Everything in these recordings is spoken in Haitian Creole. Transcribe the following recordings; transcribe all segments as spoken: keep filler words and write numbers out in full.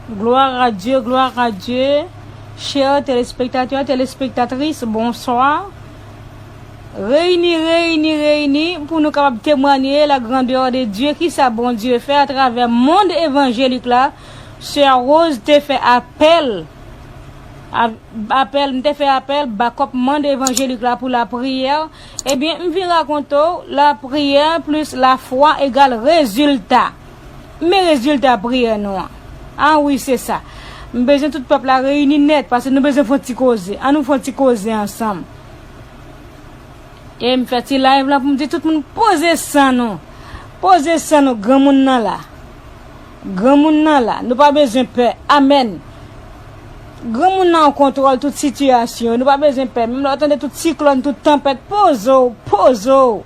Gloire à Dieu, gloire à Dieu. Chers téléspectateurs, téléspectatrices, bonsoir. Reyini, reyini, reyini pou nou kapab temwanye la grandeur de Dieu, kisa Bondye fè atravè mond evanjelik la. Sè Rose te fè apèl, a- apèl, m te fè apèl, bakòp mond evanjelik la pou lapriyè. Ebyen, m vin rakonte w, lapriyè plis lafwa egal rezilta. Men rezilta priyè nou an. A wi, se sa. M bezwen tout pèp la reyini nèt, paske nou bezwen fè yon ti koze. An nou fè yon ti koze ansanm. E m fè ti live la pou m di tout moun poze san nou. Poze san nou, granmoun nan la. Granmoun nan la. Nou pa bezwen pè. Amèn. Granmoun nan an kontwòl tout sitiyasyon. Nou pa bezwen pè. Menm lè w tande tout siklòn, tout tanpèt, poze w, poze w.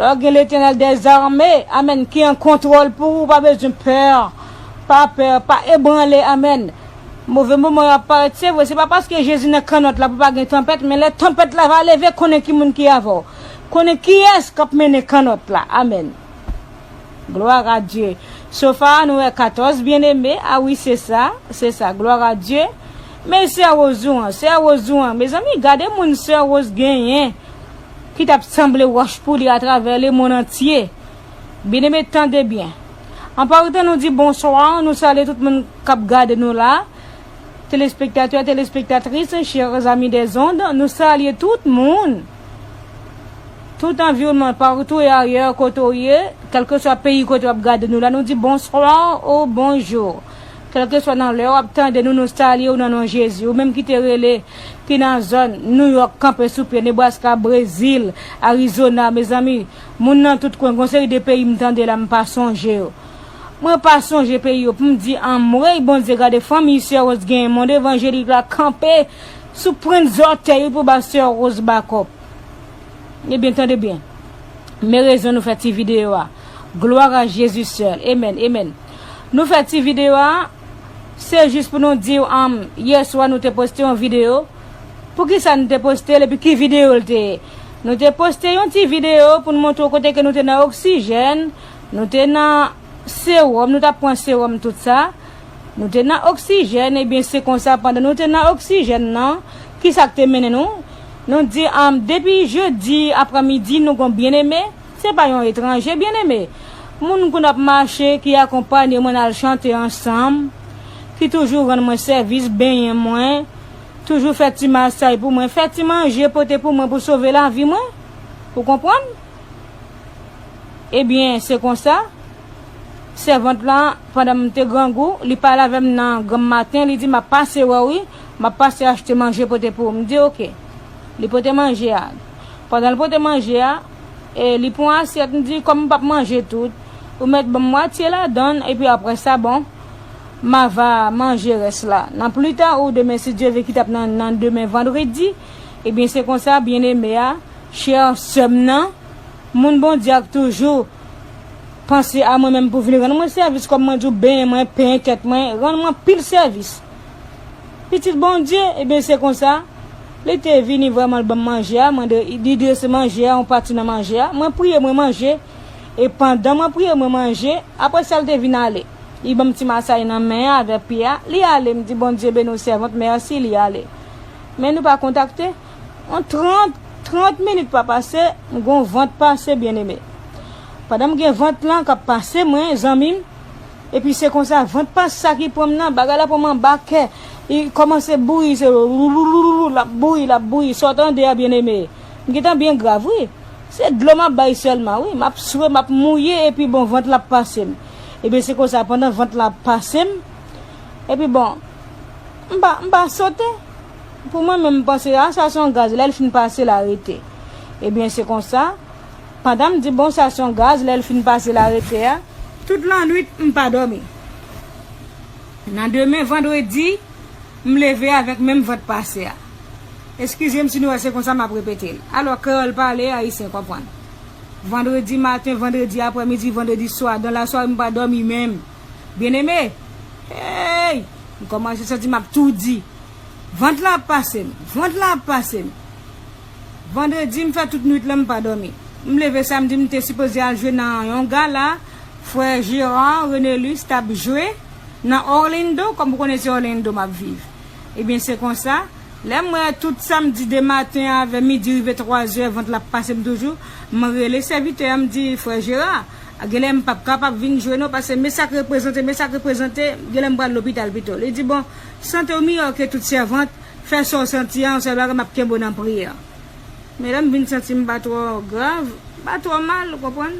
Lè w gen Letènèl dèzame, amèn, ki an kontwòl pou ou, pa bezwen pè. Pa pè, pa ebranle, amèn. Move moman yo ap parèt, se vre, se pa paske Jezi nan kannòt la pou pa gen tanpèt, men lè tanpèt la va leve, konnen ki moun ki avè w. Konnen kiyès k ap mennen kannòt la. Amèn. Gloire à Dieu. Sofa a, nou wè katòz byeneme. A wi, se sa, se sa. Gloire à Dieu. Men sè Rose ou an, sè Rose ou an. Mezanmi, gade moun sè Rose genyen ki t ap sanble wòch pou li atravè lemonn antye. Byeneme, tande byen. An pa retan nou di bonswa, nou salye tout moun k ap gade nou la. Téléspectateurs, téléspectatrices, chers amis des ondes, nou salye tout moun. Tout anviwònman, partou e ayè kote w ye, kèlkeswa peyi kote w ap gade nou la, nou di bonswa ou bonjou. Kèlkeswa nan lè w ap tande nou, nou salye w nan non Jezi. Ou menm ki te rele, ki nan zòn New York, kanpe sou pye, Nebraska, Brezil, Arizona, mezanmi, moun nan tout kwen, gon seri de peyi m tande la, m pa sonje yo. Mwen pa sonje peyi yo pou m di anmwey Bondye, gade fanmi sè Rose genyen, mond evanjelik la kanpe sou pwent zòtèy pou ba sè Rose bakòp. Ebyen, tande byen. Men rezon nou fè ti videyo a. Gloire à Jésus seul. Amen, amen. Nou fè ti videyo a, se jis pou nou di w, um, yè swa nou te poste yon videyo. Poukisa nou te poste l epi ki videyo l te ye? Nou te poste yon ti videyo pou n montre w kote ke nou te nan oksijèn, nou te nan sewòm, nou t ap pran sewòm tout sa. Nou te nan oksijèn, ebyen se konsa pandan nou te nan oksijèn nan, kisa k te mennen nou? Nou di, um, depi jedi aprèmidi nou gon byeneme, se pa yon etranje, byeneme. Moun kou n ap mache, ki akonpanye mwen n al chante ansanm, ki toujou rann mwen sèvis, benyen mwen, toujou fè ti masaj pou mwen, fè ti manje pote pou mwen pou sove lavi mwen. Ou konprann? Ebyen, se konsa, sèvant lan, pandan m te grangou, li pale avè m nan granm maten, li di, "M ap pase wè w, wi, m ap pase achte manje pote pou ou." M di, "Oke." Li pote manje a. Pandan l pote manje a, e li pran asyèt, m di, "Kòm m p ap manje tout, ou mèt ban m mwatye ladan l, epi apre sa, bon, m a va manje rès la." Nan pli ta ou demen, si Dye vle, ki t ap nan, nan demen vandredi, ebyen, se konsa, byeneme a, chè sè m nan, moun Bondye a k toujou panse a mwen menm pou vin rann mwen sèvis, kòm mwen di w, benyen mwen, penyen tèt mwen, rann mwen anpil sèvis. Pitit Bondye, ebyen, se konsa, li te vini vrèman, l ban m manje a, mwen de, li drese manje a, yon pati nan manje a, mwen priye, mwen manje, e pandan mwen priye, mwen manje, apre sa, l te vin ale. Li ban m ti masaj nan men an avèk pye a, li ale, m di, "Bondye beni w, sèvant, mèsi," li ale. Men nou pa kontakte. Yon trant, trant minit pa pase, m gon vant pase, byeneme. Pandan m gen vant lan k ap pase mwen, zanmi m, epi se konsa, vant pase sa ki pran m nan, bagay la pran m anba kè. Li kòmanse bouyi, se loulouloulou, l ap bouyi, l ap bouyi. Sa w tande a, byeneme? M gentan byen grav, wi. Se dlo m ap bay sèlman, wi. M ap swe, m ap mouye, epi bon, vant la ap pase m. Ebyen, se konsa, pandan vant la ap pase m, epi bon, m pa, m pa sote. Pou mwen menm, m panse, a, sa se yon gaz, lè l fin pase, l arete. Ebyen, se konsa, pandan m di, bon, sa se yon gaz, lè l fin pase, l arete a, tout lannwit, m pa dòmi. Nan demen, vandredi, m leve avèk menm vant pase a. Eskize m si nou wè se konsa m ap repete l. Alò, kreyòl pale, ayisyen konprann. Vandredi maten, vandredi aprèmidi, vandredi swa, dan lasware, m pa dòmi menm. Byeneme, hey! M kòmanse santi m ap toudi. Vant lan ap pase m, vant lan ap pase m. Vandredi, m fè tout nwit lan, m pa dòmi. M leve samdi, m te sipoze al jwe nan yon gala, frè Gérard Renelus t ap jwe. Nan Orlando, kòm ou konnen se Orlando m ap viv. Ebyen, se konsa, lè m wè tout samdi de maten an, avè midi rive twazè, vant la ap pase m toujou, m rele sèvitè an, m di, "Frè Jera, genlè m p ap kapab vin jwe non, paske men sa k reprezante, men sa k reprezante, genlè m pral lopital pito." Li di, "Bon, sante w miyò ke tout sèvant, fè sa w santi a, yon sèl bagay, m ap kenbe w nan priyè." Men lè m vin santi m pa twò grav, pa twò mal, ou konprann?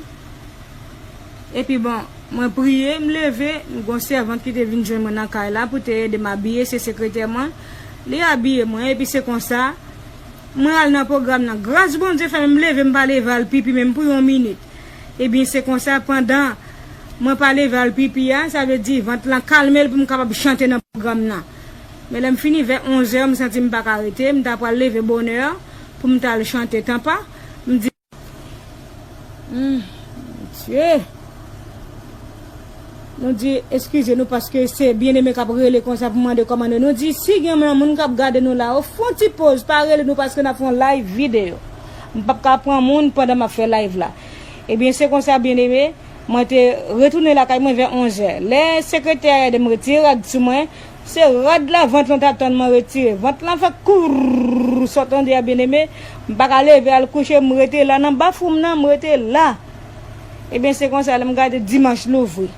Epi bon, mwen priye, m leve, m gon sèvant ki te vin jwenn mwen nan kay la pou te ede m abiye, se sekretè mwen. Li abiye mwen, epi se konsa, mwen al nan pwogram nan. Gras Bondye fè m leve, m pa leve al pipi menm pou yon minit. Ebyen, se konsa, pandan mwen pa leve al pipi a, sa vle di vant lan kalme l pou m kapab chante nan pwogram nan. Men lè m fini vè onzè, m santi m pa ka rete, m ta pral leve bonè pou m ta al chante tanpa. M di, Hmm, Bondye. Nou di eskize nou paske se byeneme k ap rele konsa pou mande kòmande. Nou di si gen yon moun k ap gade nou la, ou fè yon ti poz, pa rele nou paske n ap fè yon live videyo. M p ap ka pran moun pandan m ap fè live la. Ebyen, se konsa, byeneme, mwen te retounen lakay mwen vè onzè. Lè sekretè a ede m retire rad sou mwen, se rad la vant lan t ap tann mwen retire. Vant lan fè kourr, sa w tande a, byeneme. M pa ka leve al kouche, m rete la nan bafou m nan, m rete la. Ebyen, se konsa, lè m gade dimanch louvri.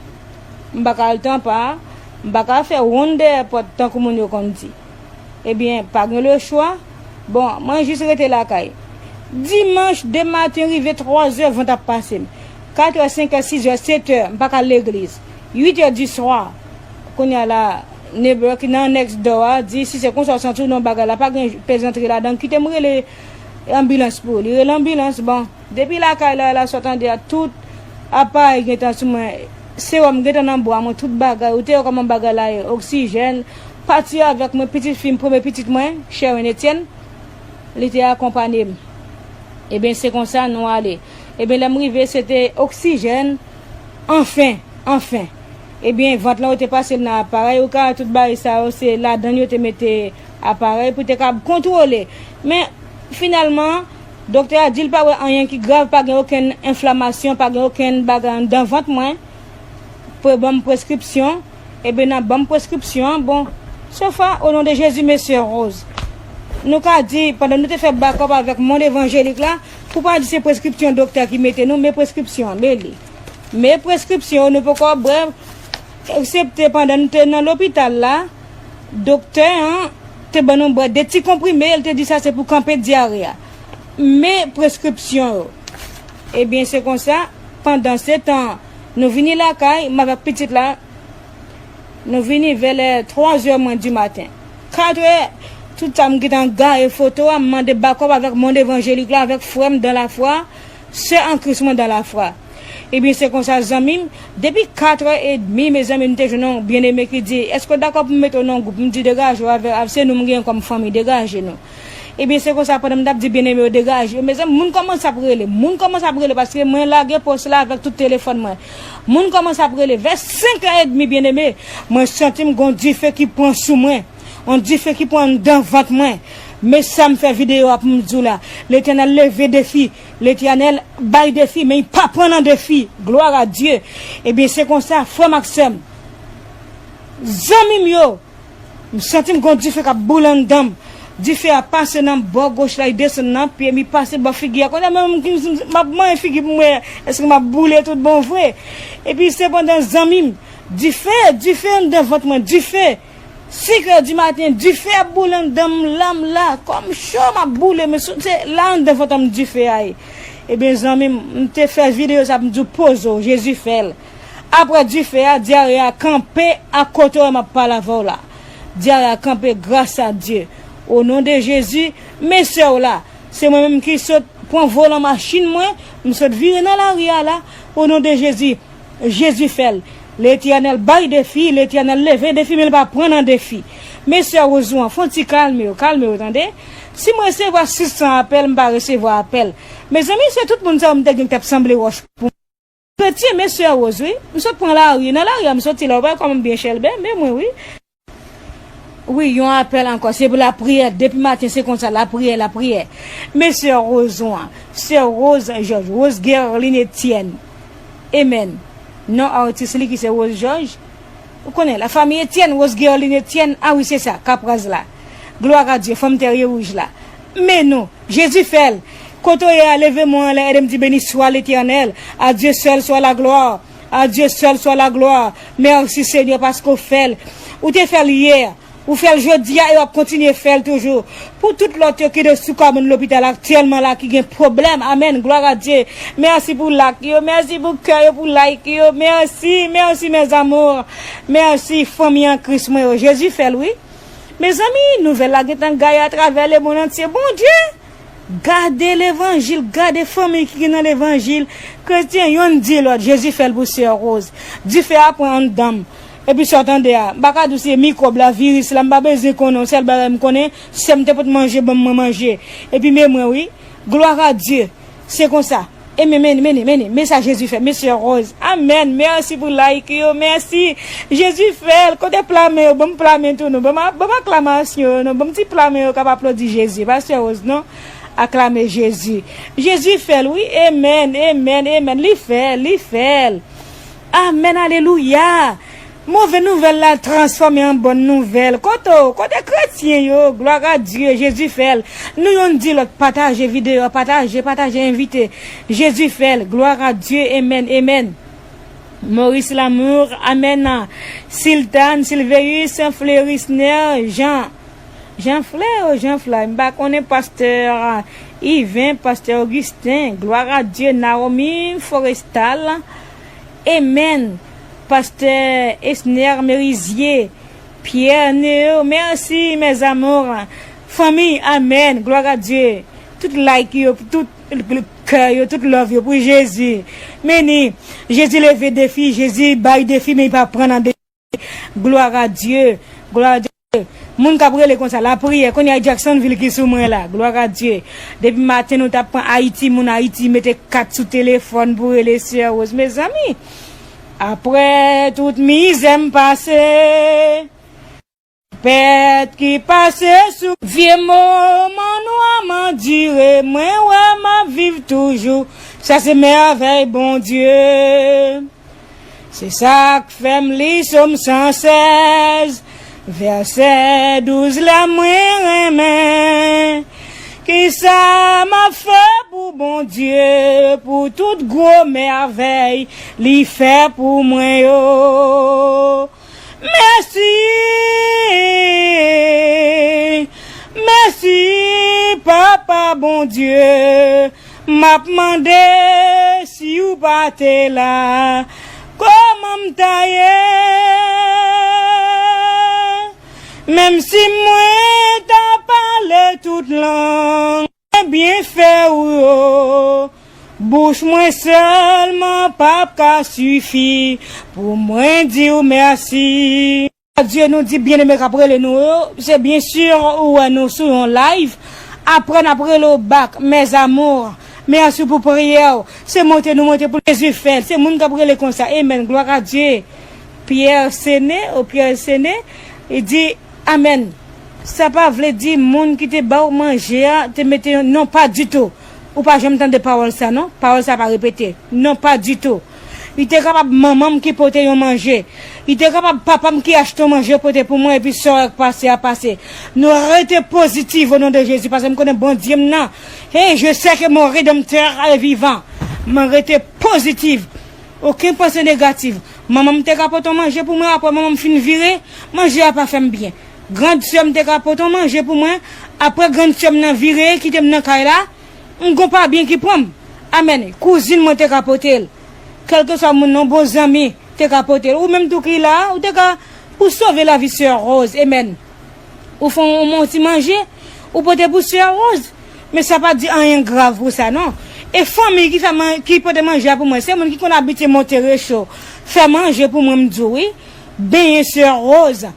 M pa ka al tanpa, m pa ka fè wonn dèyè pòt tankou moun yo konn di. Ebyen, pa gen lechwa. Bon, mwen jis rete lakay. Dimanch de maten rive twazè, vant ap pase m. Katrè, senkè, sizè, setè, m pa ka al legliz. Uitè di swa, kounye a la, neighbor ki nan next door a di, "Si se konsa w santi w nan bagay la, pa gen plezantri ladan, kite m rele anbilans pou ou." Li rele anbilans, bon. Depi lakay la, la sa w tande a, tout aparèy gentan sou mwen. Sewòm gentan nan bra mwen, tout bagay. Ou te wè kòman bagay la ye, oksijèn. Pati avèk mwen, pitit fi m, premye pitit mwen, Sherwin Etienne, li te akonpanye m. Ebyen, se konsa nou ale. Ebyen, lè m rive, se te oksijèn. Anfen, anfen. Ebyen, vant lan, yo te pase l nan aparèy. Ou ka wè tout bagay sa yo, se ladan l yo te mete aparèy pou te kab kontwole. Men, finalman, doktè a di l pa wè anyen ki grav, pa gen okenn enflamasyon, pa gen okenn bagay anndan vant mwen. Pou ban m preskripsyon, ebyen, nan ban m preskripsyon an, bon, so far, o non de Jezi, mesye Rose. Nou ka di, pandan nou te fè bakòp avèk mond evanjelik la, pou pa di se preskripsyon doktè ki mete nou, men preskripsyon an, men li. Men preskripsyon yo, nou poko bwè, eksepte pandan nou te nan lopital la, doktè an te ban nou bwè de ti konprime, li te di sa se pou kanpe dyare a. Men preskripsyon yo. Ebyen, se konsa, pandan se tan, nou vini lakay, m avèk pitit la, nou vini vè lè twazè mwen di maten. Katrè, tout sa m gentan gaye foto a, m mande bakòp avèk mond evanjelik la, avèk frè m dan lafwa, sè an Kris mwen dan lafwa. Ebyen, se konsa, zanmi m, depi katrè edmi, mezanmi, m te jwenn yon byeneme ki di, "Èske w dakò pou m mete w nan yon gwoup?" M di, "Degaje w avè, avè, se nou m genyen kòm fanmi, degaje nou." Ebyen, se konsa, pandan m t ap di byeneme yo degaje yo, mezanmi, moun kòmanse ap rele, moun kòmanse ap rele, paske mwen lage pòs la avèk tout telefòn mwen. Moun kòmanse ap rele, vè senk è edmi, byeneme, mwen santi m gon dife ki pran sou mwen, yon dife ki pran anndan vant mwen. Men sa m fè videyo a pou m di w la, Letènèl leve defi, Letènèl bay defi, men li pa pran nan defi. Glwa a Dye. Ebyen, se konsa, frè m ak sè m, zanmi m yo, m santi m gon dife k ap boule anndan m. Dife a pase nan bò goch la, li desann nan pye m, li pase bò figi a. Kounye a menm m, m, m ap manyen figi pou m wè èske m ap boule tout bon vre. Epi sepandan, zanmi m, dife, dife anndan vant mwen, dife. Senk è di maten, dife ap boule anndan m, la m la, kò m cho, m ap boule, men se la anndan vant mwen dife a ye. Ebyen, zanmi m, m te fè videyo sa pou m di w poze w, Jezi fè l. Apre dife a, dyare a kanpe ak kote w m ap pale avè w la. Dyare a kanpe gras a Dye. O non de Jezi, mesye w la, se mwen menm ki sot pran volan machin mwen, m sot vire nan lari a la. O non de Jezi, Jezi fè l. Letènèl bay defi, Letènèl leve defi, men l pa pran nan defi. Mesye Rose an, fè yon ti kalme w, kalme w, tande. Si m resevwa sis san apèl, m pa resevwa apèl. Mezanmi, se tout moun sa yo m te gen k t ap sanble wòch pou m. Kretyen, mesye Rose, wi. M sot pran lari. Nan lari a m soti la, ou pa wè kòman m byen chèlbè, men mwen, wi. Wi, yon apèl ankò. Se pou lapriyè. Depi maten, se konsa. Lapriyè, lapriyè. Mesye Rose an. Sè Rose Georges. Rose Guerline Etienne. Amen. Non atis li ki se Rose Georges. Ou konnen, la famille Etienne, Rose Guerline Etienne, ah wi, se sa, Kapraz la. Gloire à Dieu, fanm tè wouj la. Men nou, Jezi fè l. Kote w ye a, leve men w anlè, ede m di beni swa Letènèl. À Dieu seul soit la gloire. À Dieu seul soit la gloire. Mèsi, Senyè, paske w fè l. Ou te fè l yè. Ou fè l jodi a e w ap kontinye fè l toujou. Pou tout lòt yo ki de sou kòmòn lopital aktyèlman la ki gen pwoblèm. Amèn. Gloire à Dieu. Mèsi pou like yo. Mèsi pou kè yo, pou like yo. Mèsi, mèsi, mes amours. Mèsi, fanmi an Kris mwen yo. Jezi fè l, wi. Mezanmi, nouvèl la gentan gaye atravè lemonn antye. Bondye! Gade levanjil, gade fanmi ki gen nan levanjil. Kretyen, yonn di lòt, Jezi fè l pou sè Rose. Dife a pran anndan m. Epi sa w tande a, m pa ka di w se mikwòb la, viris la, m pa bezwen konnen, yon sèl bagay m konnen, sè m te pot manje, ban m mwen manje. Epi men mwen wi, gloire à Dieu, se konsa. E men, men, men, men, men sa Jezi fè, mesye Rose. Amèn, mèsi pou like yo, mèsi. Jezi fè l, kote pla men yo, ban m pla men tou non, ban m, ban m aklamasyon yo non, ban m ti pla men yo k ap aplodi Jezi, pa sè Rose non. Aklame Jezi. Jezi fè l, wi. Amen, amen, amen. Li fè l, li fè l. Amen, alelouya. Move nouvèl la transfòme an bòn nouvèl. Kote w? Kote kretyen yo? Gloire à Dieu, Jezi fè l. Nou yonn di lòt, pataje videyo, pataje, pataje, envite. Jezi fè l. Gloire à Dieu, amen, amen. Maurice Lamour, amen. Siltan, Silveus, Fleurisner, Jean. Jean Fleur, Jean Fleur, m pa konnen pastè Yven, pastè Augustin, gloire à Dieu, Naomi Forestal, amen, pastè Esner Merizier, Pierre Neo, mèsi, mes amours, fanmi, amen, gloire à Dieu, tout like yo, tout kè yo, tout love yo pou Jezi, meni, Jezi leve defi, Jezi bay defi, men li pa pran nan defi. Gloire à Dieu. Gloire à Dieu. Moun k ap rele konsa, lapriyè, kounye a Jacksonville ki sou mwen la. Gloire à Dieu. Depi maten nou t ap pran Ayiti, moun Ayiti mete kat sou telefòn pou rele sè Rose. Mezanmi, apre tout mizè m pase, pèt ki pase sou vye moman nwa m andire, mwen wè m ap viv toujou. Sa se mèvèy Bondye. Se sa k fè m li Sòm san sèz, vèsè douz la mwen renmen. Kisa m ap fè pou Bondye, pou tout gwo mèvèy li fè pou mwen yo? Mèsi, mèsi, Papa Bondye. M ap mande si w pa te la, kòman m ta ye? Menm si mwen ta pale tout lang, byenfè w yo, bouch mwen sèlman p ap ka sifi pou mwen di w mèsi. Dye nou di, byeneme k ap rele nou yo, se byen si ou wè nou sou yon live. Apre n ap rele w back, mes amours. Mèsi pou priyè w. Se monte nou monte pou Jezi fè l. Se moun k ap rele konsa. Amen. Gloire à Dieu. Pierre Sene, ou Pierre Sene, li di, amen. Sa pa vle di moun ki te ba w manje a te mete yon, non, pa ditou. Ou pa janm tande pawòl sa non. Pawòl sa pa repete. Non, pa ditou. Li te kapab manman m ki pote yon manje. Li te kapab papa m ki achte yon manje pote pou mwen epi sa k pase a pase. Nou rete pozitif o non de Jezi paske m konnen Bondye m nan. Hey, je sais que mon rédempteur est vivant. Mwen rete pozitif. Okenn panse negatif. Manman m te ka pote yon manje pou mwen, apre manman m fin vire, manje a pa fè m byen. Grann sè m te ka pote yon manje pou mwen, apre grann sè m nan vire, kite m nan kay la, m gon pa byen ki pran m. Amèn. Kouzin mwen te ka pote l. Kèlkeswa moun nan, bon zanmi te ka pote l. Ou menm tou ki la, ou te ka, ou sove lavi sè Rose. Amèn. Ou fè yon, yon ti manje, ou pote pou sè Rose. Men sa pa di anyen grav pou sa, non. E fanmi ki fè man-, ki pote manje a pou mwen, se moun ki konn abitye monte recho, fè manje pou mwen, m di w, wi. Benyen sè Rose.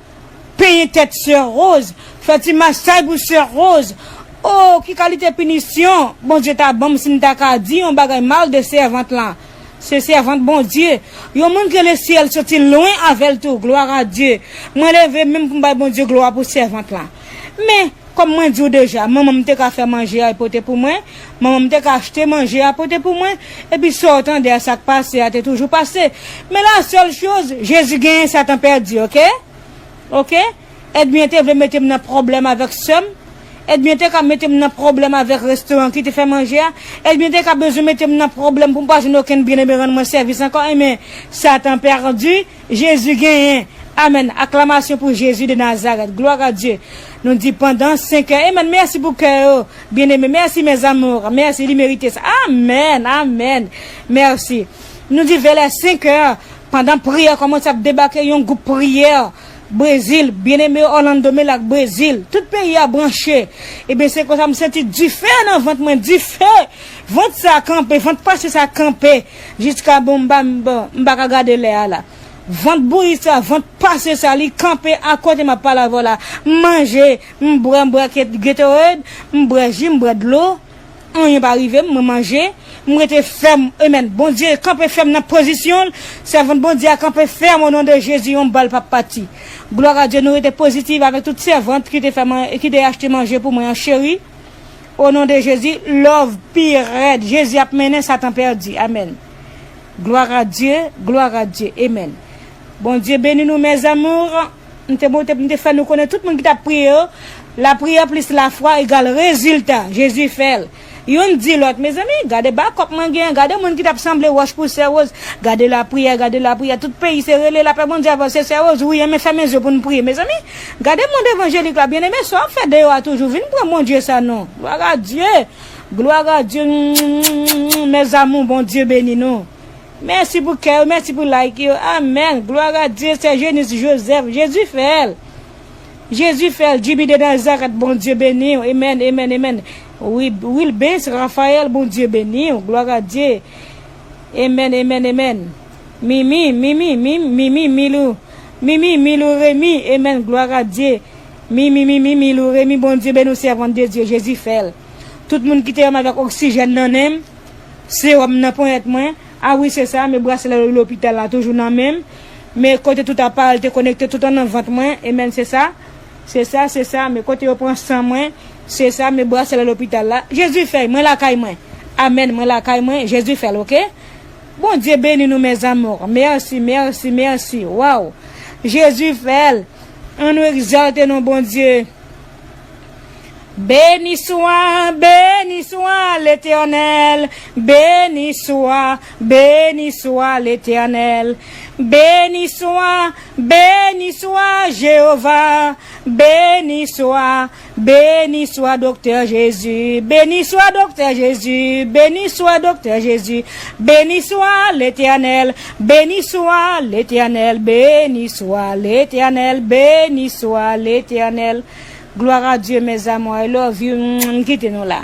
Penyen tèt sè Rose, fè ti masaj pou sè Rose. O, ki kalite pinisyon Bondye ta ban m si m ta ka di yon bagay mal de sèvant lan? Se sèvant Bondye. Yon moun ke lesyèl soti lwen avè l tou, gloire à Dieu. Mwen leve men m pou m bay Bondye glwa pou sèvant lan. Men, Kòm mwen di w deja, manman m te ka fè manje a pote pou mwen, manman m te ka achte manje a pote pou mwen, epi sa w tande a, sa k pase a te toujou pase. Men la sèl choz, Jezi genyen, Satan pèdi, oke? Oke? Ènmi an te vle mete m nan pwoblèm avèk sè m. Ènmi an te ka mete m nan pwoblèm avèk restoran ki te fè manje a. Ènmi an te ka bezwen mete m nan pwoblèm pou m pa jwenn okenn byeneme rann mwen sèvis ankò. Enben, Satan pèdi, Jezi genyen. Amèn. Aklamasyon pou Jezi de Nazarèt. Glwa a Dye. Nou di pandan senk è. Amèn. Mèsi pou kè yo. Byeneme, mèsi, mes amours. Mèsi, li merite sa. Amèn. Amèn. Mèsi. Nou di vè lè senk è, pandan priyè kòmanse ap debake, yon gwoup priyè Brezil, byeneme, Orlando Melac, Brezil, tout peyi a branche. Ebyen, se konsa m santi dife nan vant mwen, dife. Vant sa kanpe, vant pase sa kanpe. Jiska bon, m pa, m pa, m pa ka gade lè a la. Vant bouyi sa, vant pase sa, li kanpe akote m ap pale avè w la. M manje, m bwè, m bwè Gatorade, m bwè ji, m bwè dlo. Anyen pa rive m, mwen manje, m rete fèm. Amèn. Bondye kanpe fèm nan pozisyon l. Sèvant Bondye a kanpe fèm o non de Jezi, yon bal p ap pati. Glwa a Dye, nou rete pozitif avèk tout sèvant ki te fè man-, ki te achte manje pou mwen an, cheri. O non de Jezi, love pi rèd. Jezi ap mennen, Satan pèdi. Amèn. Glwa a Dye, glwa a Dye. Amèn. Bondye beni nou, mes amours. M te monte pou m te fè nou konnen tout moun ki t ap priye yo. Lapriyè plis lafwa egal rezilta. Jezi fè l. Youn di lòt, mezanmi, gade bakòp mwen gen, gade moun ki t ap sanble wòch pou sè Woz. Gade lapriyè, gade lapriyè. Tout peyi se rele lapè Bondye avanse sè Woz. Wi, enben fèmen zye pou n priye. Mezanmi, gade mond evanjelik la, byeneme, sa w ap fè deyò a toujou. Vin pran Bondye sa non. Glwa a Dye. Glwa a Dye. Mes amours, Bondye beni nou. Mèsi pou kè yo, mèsi pou like yo. Amèn. Glwa a Dye, sè Jenis Jozèf. Jezi fè l. Jezi fè l. Jimmy de Nazarèt, Bondye beni w. Amèn, amèn, amèn. Wi, Wilbens Raphaël, Bondye beni w. Glwa a Dye. Amèn, amèn, amèn. Mimi, Mimi, Mimi, Mimi, Milou. Mimi, Milou Remy. Amèn, glwa a Dye. Mimi, Mimi, Milou Remy, Bondye beni w, sèvant de Dye. Jezi fè l. Tout moun ki te ban m avèk oksijèn nan nen m, sewòm nan ponyèt mwen. A wi, se sa, men braselè lopital la toujou nan men m. Men kote tout aparèy te konekte tout an nan vant mwen. Amèn, se sa. Se sa, se sa, men kote yo pran san mwen. Se sa, men braselè lopital la. Jezi fè l, mwen lakay mwen. Amèn, mwen lakay mwen. Jezi fè l, oke? Bondye beni nou, mes amours. Mèsi, mèsi, mèsi. Waw. Jezi fè l. Ann nou egzalte non Bondye. Béni soit, béni soit l'Éternel, béni soit, béni soit l'Éternel, béni soit, béni soit Jéhovah, béni soit, béni soit Docteur Jésus, béni soit Docteur Jésus, béni soit Docteur Jésus, béni soit l'Éternel, béni soit l'Éternel, béni soit l'Éternel, béni soit l'Éternel. Gloire à Dieu, mes amours. I love you. M kite nou la.